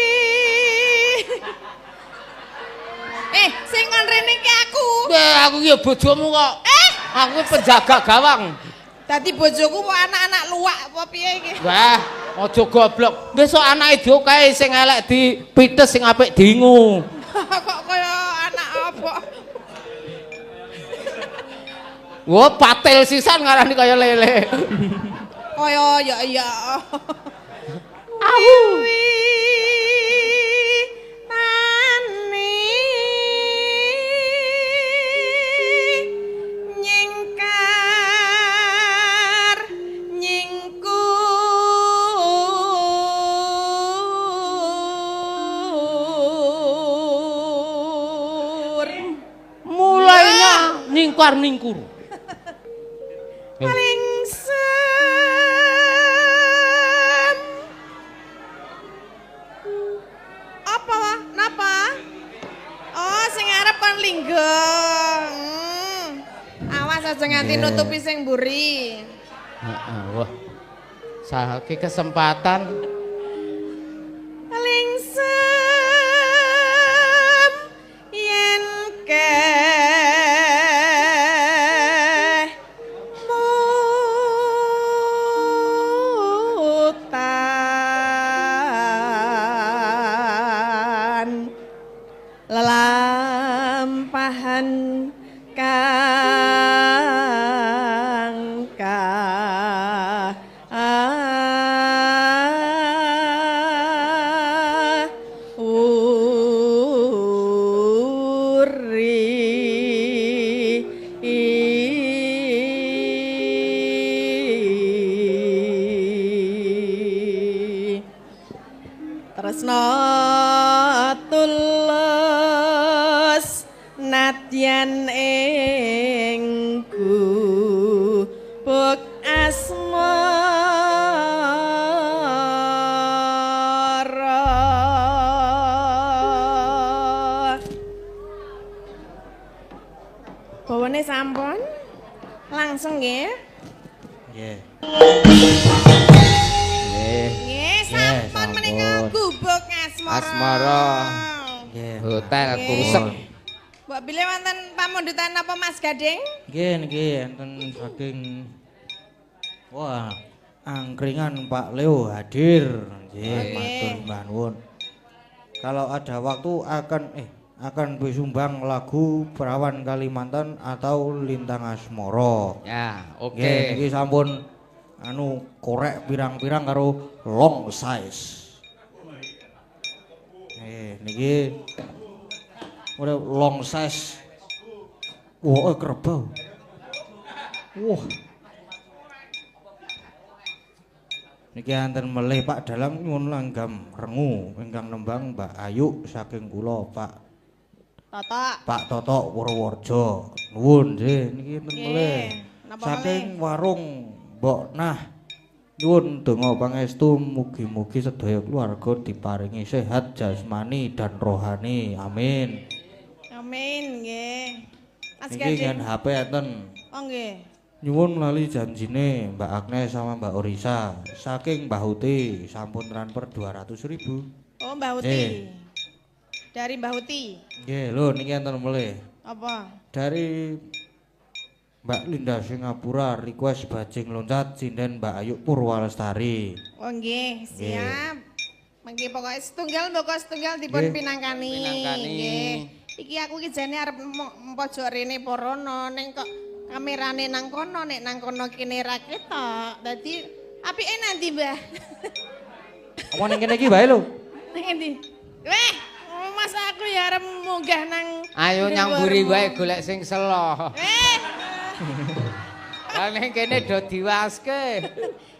Sing kon rene ki aku.
Aku ki ya bojomu kok. Aku penjaga gawang.
Dadi bojoku kok anak-anak luwak apa piye iki?
Wah, aja goblok. Besok anake diokae sing elek dipites sing apik diingu.
Kok kaya anak apa?
Wah, patil sisan ngarani kaya lele.
Kaya ya ya.
Ahu.
Tani nyingkar nyingkur.
Mulainya nyingkar ningkur.
Lingsem. Apa wah? Napa? Oh, sing arep kon linggo. Awas aja nganti nutupi sing mburi.
Heeh, wah. Saiki kesempatan
Lingsem yen ke mutan lelaki. Tresna tulus nadyan ing gubuk asmara. Bawane sampun langsung nggih.
Nggih.
Nggih.
Nggih, sampun menika gubuk asmara.
Asmara.
Nggih.
Hotel Kusek.
Mbok bilih wonten pamundutan napa Mas Gading?
Nggih niki enten saking wah, angkringan Pak Leo hadir. Nggih, matur mbah nuwun. Kalau ada waktu akan bersumbang lagu Perawan Kalimantan atau Lintang Asmara.
Ya, oke.
Nggih, niki sampun anu korek pirang-pirang karo long size. Nggih, niki ora long size. Wah, kerbau. Wah. Niki enten melih Pak Dalam nyuwun langgam rengu ingkang nembang Mbak Ayu saking kula Pak
Toto.
Pak Toto Purworejo. Nuwun nggih niki enten melih. Saking warung Mbok Nah nyuwun donga pangestu mugi-mugi sedaya keluarga diparingi sehat jasmani dan rohani. Amin.
Amin nggih. Mas
Niki ngen HP enten.
Oh nggih.
Nyuwun lali janjine Mbak Agnes sama Mbak Orisa saking Mbah Uti sampun transfer 200.000.
Oh Mbah Uti. Dari Mbah Uti.
Nggih, lho niki enten melih.
Apa?
Dari Mbak Linda Singapura request bajing loncat sinden Mbak Ayu Purwalestari.
Oh nggih, siap. Mangke pokoke setunggal mboko setunggal dipun pinangkani. Nggih. Iki aku iki jane arep pojok rene porono ning kok kamerane nang kono, nek nang kono kene ra ketok. Dadi apike nanti, Mbah?
Apa ning kene iki wae lho?
Ning endi? Weh, Mas aku ya arep munggah nang
ayo nyang mburi wae golek sing selo.
Eh.
Lah ning kene do diwaske.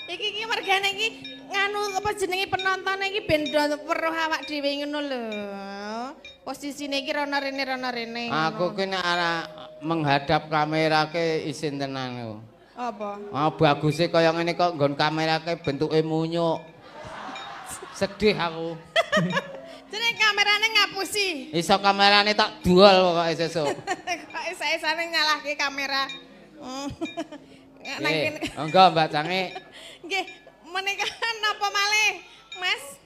Iki iki mergane iki nganu apa jenenge penonton iki ben do weruh awak dhewe ngono lho. Posisine iki rono rene rono rene.
Aku ki nek menghadap kamera ke isin tenan aku.
Apa?
Ah baguse kaya ngene kok nggon kamera ke bentuke munyuk. Sedih aku.
Jenenge kamerane ngapusi.
Iso kamerane tak dual pokoke sesuk.
Kok isa-isane nyalahke kamera.
Nang kene. Monggo Mbak Cange.
Nggih, menika napa malih, Mas?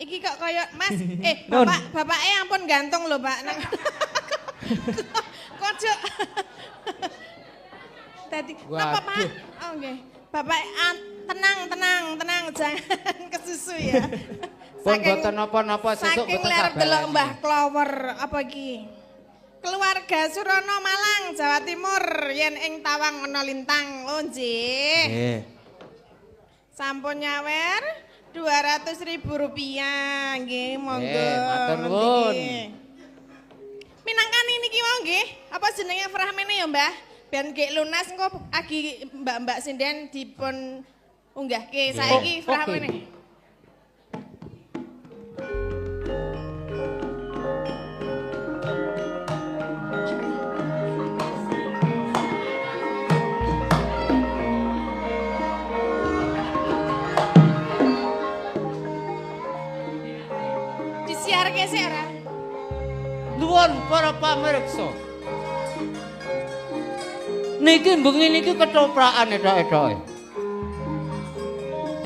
Iki kok kaya Mas, bapak bapake ampun gantung lho, Pak. Nang kocok. Tadi napa, Pak? Oh nggih. Bapak tenang, tenang, tenang, jangan kesusu ya.
Pun boten napa-napa sesuk
boten sabar. Saking delok Mbah Klower apa iki? Keluarga Surono Malang, Jawa Timur, yen ing Tawang ana lintang. Oh nggih.
Nggih.
Sampun nyawer 200.000 rupiah nggih, monggo.
Matur nuwun.
Minangkani niki mau nggih, apa jenenge fragmene ya, Mbah? Ben gek lunas engko agi mbak-mbak sinden dipun unggahke. Saiki fragmene. Disiarke sik ora?
Nuwun para pamirsa. Niki bengi niki ketoprakan etok-etoke.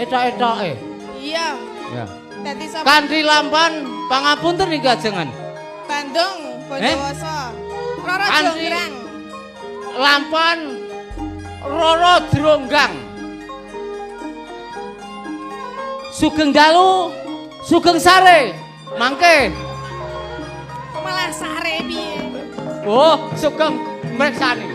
Etok-etoke.
Iya.
Ya.
Dadi sapa?
Kanthi lampan pangapunten niki ajengan.
Bandung, Bondowoso. Roro Jonggrang.
Lampan Roro Jonggrang. Sugeng dalu, sugeng sare. Mangke.
Malah sare piye?
Oh, sugeng mreksani.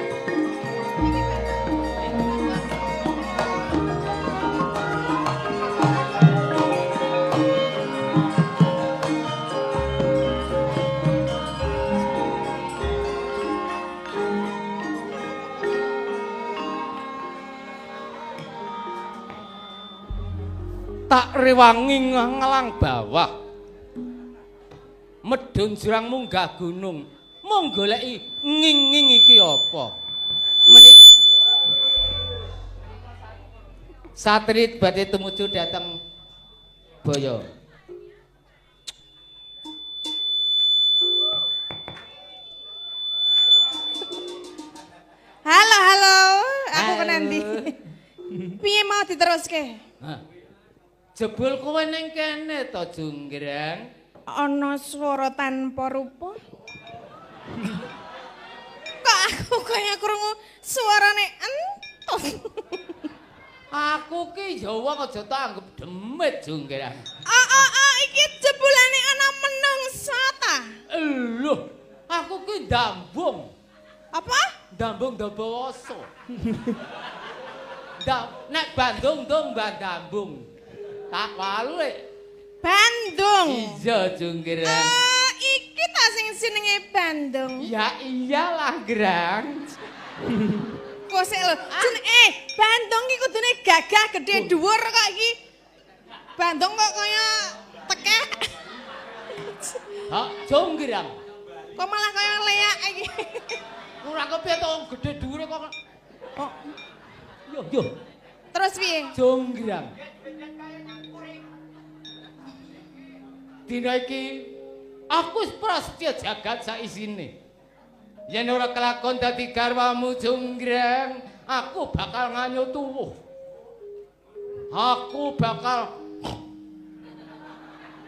Tak rewangi ngalang bawah. Medhun jurang munggah gunung. Mung goleki nging-nging iki apa? Menik Satri badhe tumuju dhateng Boyo.
Halo, halo. Aku kenandi. Piye mau diteruske?
Hah. Jebul kowe ning kene to, Junggrang?
Ana swara tanpa rupa. Kok aku kaya krungu suarane entus.
Aku ki ya wong aja tak anggap demit, Junggrang.
Oh, iki jebulane ana menungsa ta?
Lho, aku ki ndambung.
Apa?
Ndambung ndabawasa. Nek Bandung dong Bandambung. Tak walik.
Bandung.
Iya, Junggrang.
Oh, iki ta sing jenenge Bandung.
Ya iyalah, Grang.
Kok sik lho. Bandung iki kudune gagah gede dhuwur kok iki. Bandung kok kaya tekek.
Hak Junggrang.
Kok malah kaya leak iki.
Ora kepiye to wong gede dhuwure kok. Kok. Yo yo.
Terus piye?
Junggrang. Dina iki aku wis prasetya jagat saisine. Yen ora kelakon dadi garwamu Junggrang, aku bakal nganyu tuwuh. Aku bakal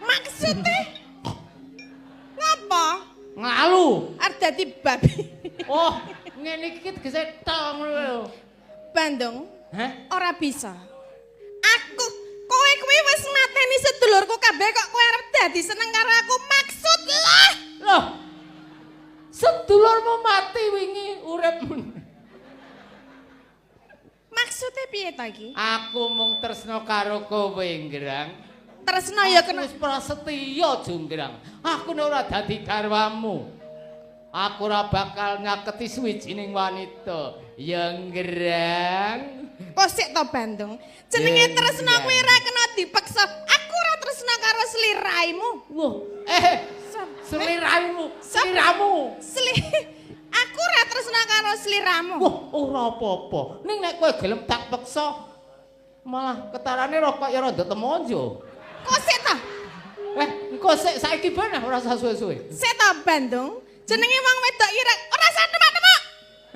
maksudnya ngapa?
Ngalu.
Arep dadi babi.
Oh, ngene iki tegese tok ngono lho.
Bandung.
Hah?
Ora bisa. Aku kowe kuwi wis mateni sedulurku kabeh kok kowe arep dadi seneng karo aku maksud lah.
Loh. Sedulurmu mati wingi urip.
Maksude piye ta iki?
Aku mung tresna karo kowe, Ngrang.
Tresna ya kena
wis prasetya, Junggrang. Aku nek ora dadi garwamu, aku ora bakal nyaketi suwijining wanita. Ya, Ngrang.
Kok sik to, Bandung? Jenenge tresna kuwi ora kena dipeksa. Aku ora tresna karo sliraimu.
Wah, sliraimu, sliramu.
Aku ora tresna karo sliramu.
Wah, ora apa-apa. Ning nek kowe gelem tak peksa, malah ketarane rokok ya rada temonjo.
Kok sik ta?
Engko sik saiki ben ora usah suwe-suwe.
Sik ta, Bandung? Jenenge wong wedok iki ora usah temak-temak.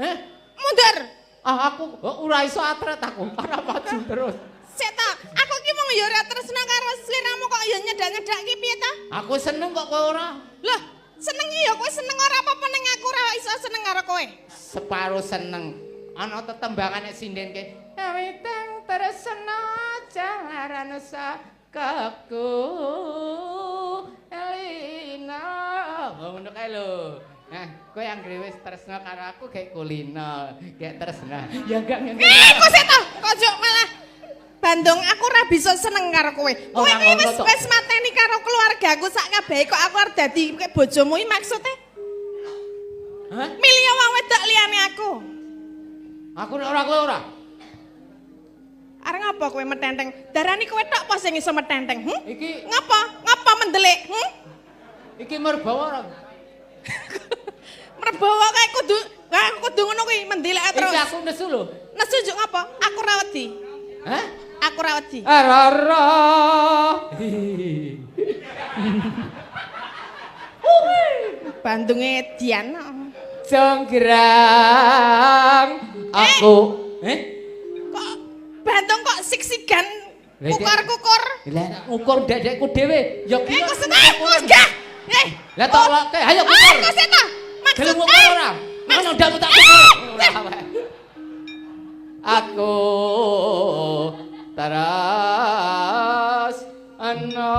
Heh?
Mundur.
Ah, aku ora iso atret aku, ora maju terus.
Sik ta, aku iki mung ya ora tresna karo sliramu kok ya nyedak-nyedak iki piye ta?
Aku seneng kok kowe ora.
Loh, seneng ya kowe seneng ora apa-apa ning aku ora iso seneng karo kowe.
Separo seneng. Ana tetembangane sinden ke. Witeng tresna jalaran sakaku elina. Ngono kae lho. Nah, kowe anggere wis tresna karo aku gek kulino, gek tresna. Ya enggak ngene.
Kok sik to? Kok juk malah Bandung aku ora bisa seneng karo kowe. Kowe iki wis mateni karo keluargaku sak kabehe kok aku arep dadi bojomu iki maksude?
Hah?
Milih wong wedok liyane aku.
Aku nek ora kowe ora.
Arep ngapa kowe metenteng? Darani kowe tok apa sing iso metenteng? Hm?
Iki
ngapa? Ngapa mendelik? Hm?
Iki merbawa ora?
Merbawa kae kudu ngono kuwi mendelik terus.
Iki aku nesu lho.
Nesu njuk ngapa? Aku ora wedi.
Hah?
Aku ora wedi.
Rara.
Bandunge Dian.
Jonggrang aku.
Kok Bandung kok sik-sigan kukur-kukur.
Lah ngukur ndek-ndekku dhewe. Ya
ki. Kok seneng.
Lah tok loke, ayo ngukur.
Kok sik ta?
Maksud ngukur ora? Ngono ndakmu tak ukur. Aku teras ana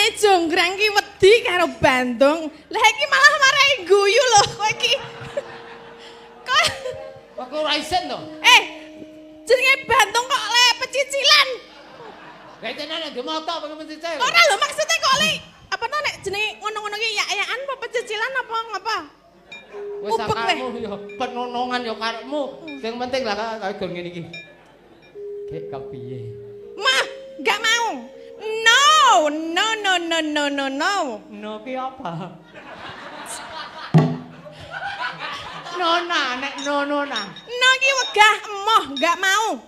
Biasane jonggrang ki wedi karo Bandung. Lah iki malah marai guyu lho kowe iki. Kok
Kok ora isin to?
Jenenge Bandung kok le pecicilan.
Lah jenenge ndek moto apa pecicil?
Ora lho maksudnya kok le apa to nek jenenge ngono-ngono ki yak-yakan apa pecicilan apa ngapa?
Wis akarmu ya penonongan ya karepmu. Sing penting lah kaya gon ngene iki. Gek kepiye?
Mah, enggak mau. No, no, no, no, no, no, no.
No ki apa? Nona, nek no nona.
No ki wegah emoh, enggak mau.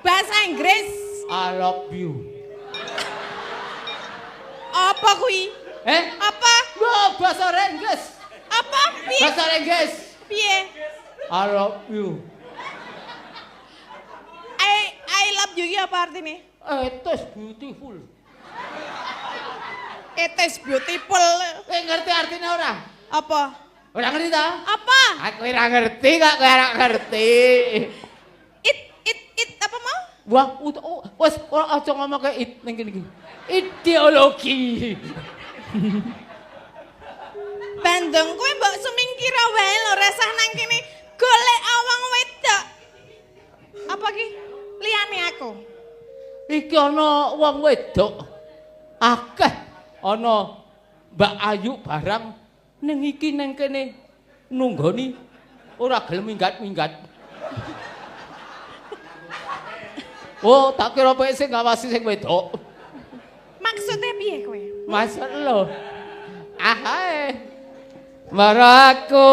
Bahasa Inggris.
I love you.
Apa kuwi? Apa?
Wah, bahasa Inggris.
Apa? Piye?
Bahasa Inggris.
Piye?
I love you.
I love you ki apa artine?
It is beautiful.
It is beautiful.
Kowe ngerti artine ora?
Apa?
Ora ngerti ta?
Apa?
Aku ora ngerti kok, kowe ora ngerti.
It apa mau?
Wah, wis ora aja ngomong ke it ning kene iki. Ideologi.
Bandung kowe mbok sumingkira wae lho resah nang kene golek wong wedok. Apa ki? Liyane aku.
Iki ana wong wedok akeh ana Mbak Ayu barang ning iki nang kene nunggoni ora gelem minggat-minggat. Oh, tak kira kowe sing ngawasi sing wedok.
Maksudnya piye kowe?
Maksud lho. Ahae. Maraku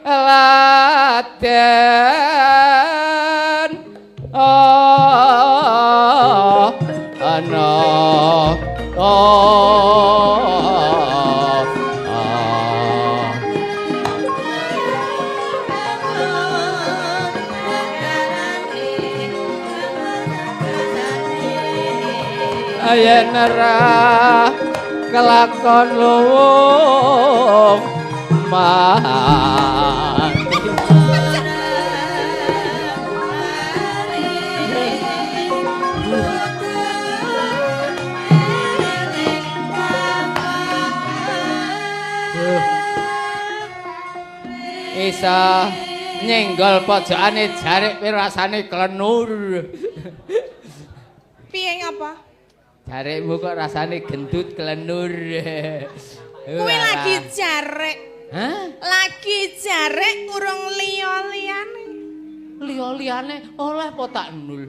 laden oh ana oh yen ora kelakon luwung mati. Isa nyenggol pojokane jarik rasane klenur.
Piye ngapa?
Jarikmu kok rasane gendut klenur.
Kuwi lagi jarek.
Hah?
Lagi jarek urung liya-liyane.
Liya-liyane oleh po tak nul.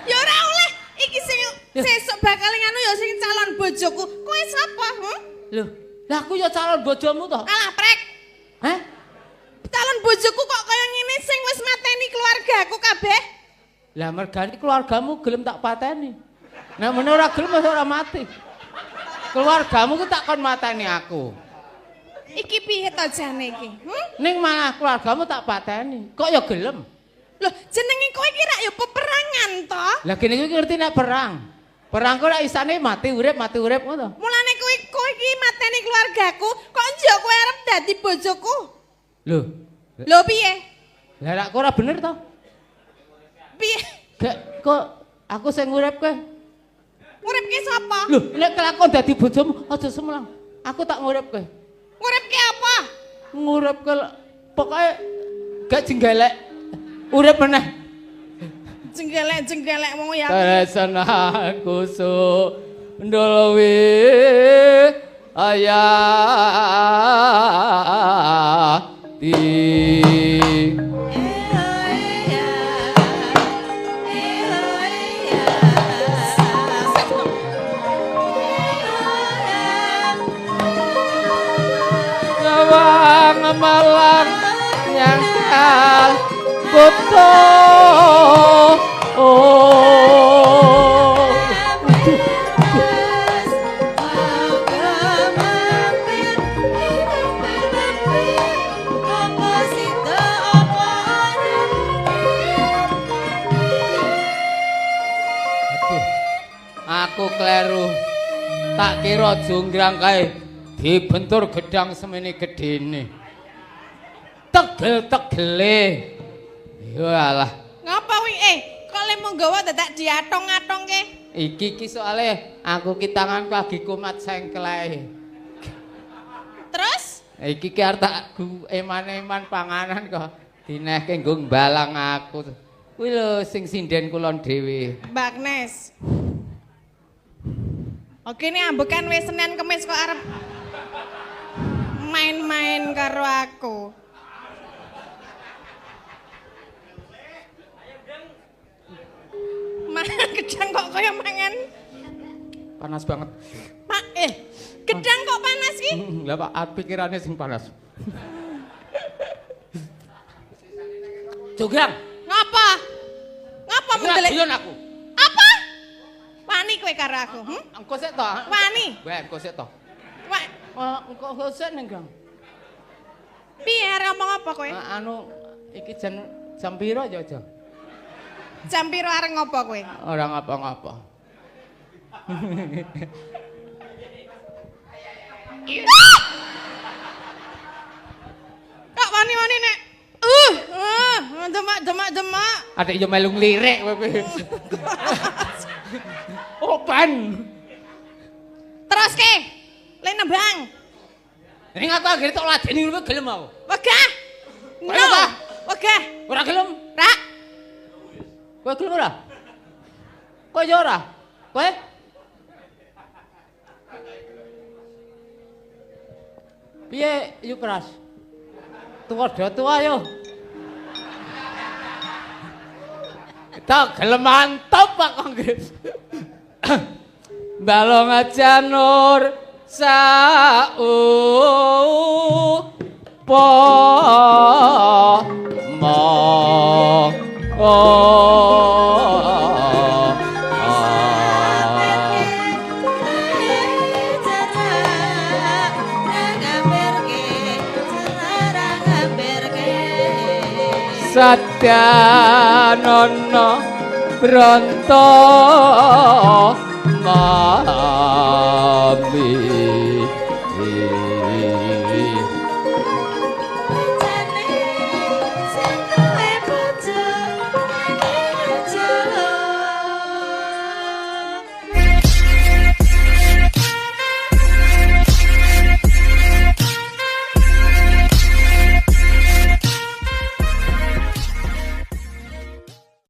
Ya ora oleh. Iki sing sesuk bakal nganu ya sing calon bojoku. Kowe sapa?
Lho, lah aku ya calon bojomu to.
Alah prek.
Hah?
Calon bojoku kok kaya ngene sing wis mateni keluargaku kabeh.
Lah mergane keluargamu gelem tak pateni. Nek men ora gelem ora mati. Keluargamu ku tak kon mateni aku.
Iki piye to jane iki?
Ning malah keluargamu tak pateni. Kok ya gelem?
Loh, jenenge kowe iki rak ya peperangan to?
Lah kene iki ngerti nek perang. Perang kok rak isane mati urip ngono.
Mulane kowe iki mateni keluargaku, kok njuk kowe arep dadi bojoku?
Lho.
Lho piye?
Lah rak ora bener to?
Piye?
Gak kok aku sing urip kowe.
Nguripke sapa?
Lho, nek kelakon dadi bojomu aja semelang. Aku tak nguripke.
Nguripke apa?
Nguripke pokoke gak jenggelek. Urip meneh.
Jenggelek-jenggelek wong ya.
Tresnaku sundulwi ayati. Malang nyangkal kutha. Oh, aku kleru. Tak kira jonggrang kae dibentur gedang semene gedene. Tegel-tegele. Yo alah.
Ngapa kuwi? Kok lemu nggawa dadak diatong-atongke?
Iki ki soale aku ki tanganku lagi kumat sengkleh.
Terus?
Iki ki arep tak eman-eman panganan kok dinehke nggo mbalang aku. Kuwi lho sing sinden kulon dhewe.
Mbak Agnes. Oke, ini ambekan wis Senin Kemis kok arep main-main karo aku. Mangan gedang kok kaya mangan.
Panas banget.
Pak, gedang kok panas ki?
Lah Pak, pikirane sing panas. Jograng.
Ngapa? Ngapa mendelik?
Guyon aku.
Apa? Wani kowe karo aku,
Engko sik to.
Wani.
Weh, engko sik to. Engko sik ning, Gang.
Piye arep ngomong apa kowe?
Anu iki jam piro ya, Jang?
Jam piro arep ngopo kowe?
Ora ngapa-ngapa.
Kok wani-wani nek demak-demak-demak.
Adik yo melu nglirik kowe kuwi. Open.
Terus ke? Le nembang.
Ning aku anggere tok ladeni ngono gelem aku.
Wegah. No. Wegah.
Ora gelem.
Ra.
Kowe gelem ora? Kowe yo ora? Kowe? Piye yu keras? Tuwa do tuwa yo. Tak gelem mantap Pak Kongres. Balong janur saupo mo Satyanono Bronto ma.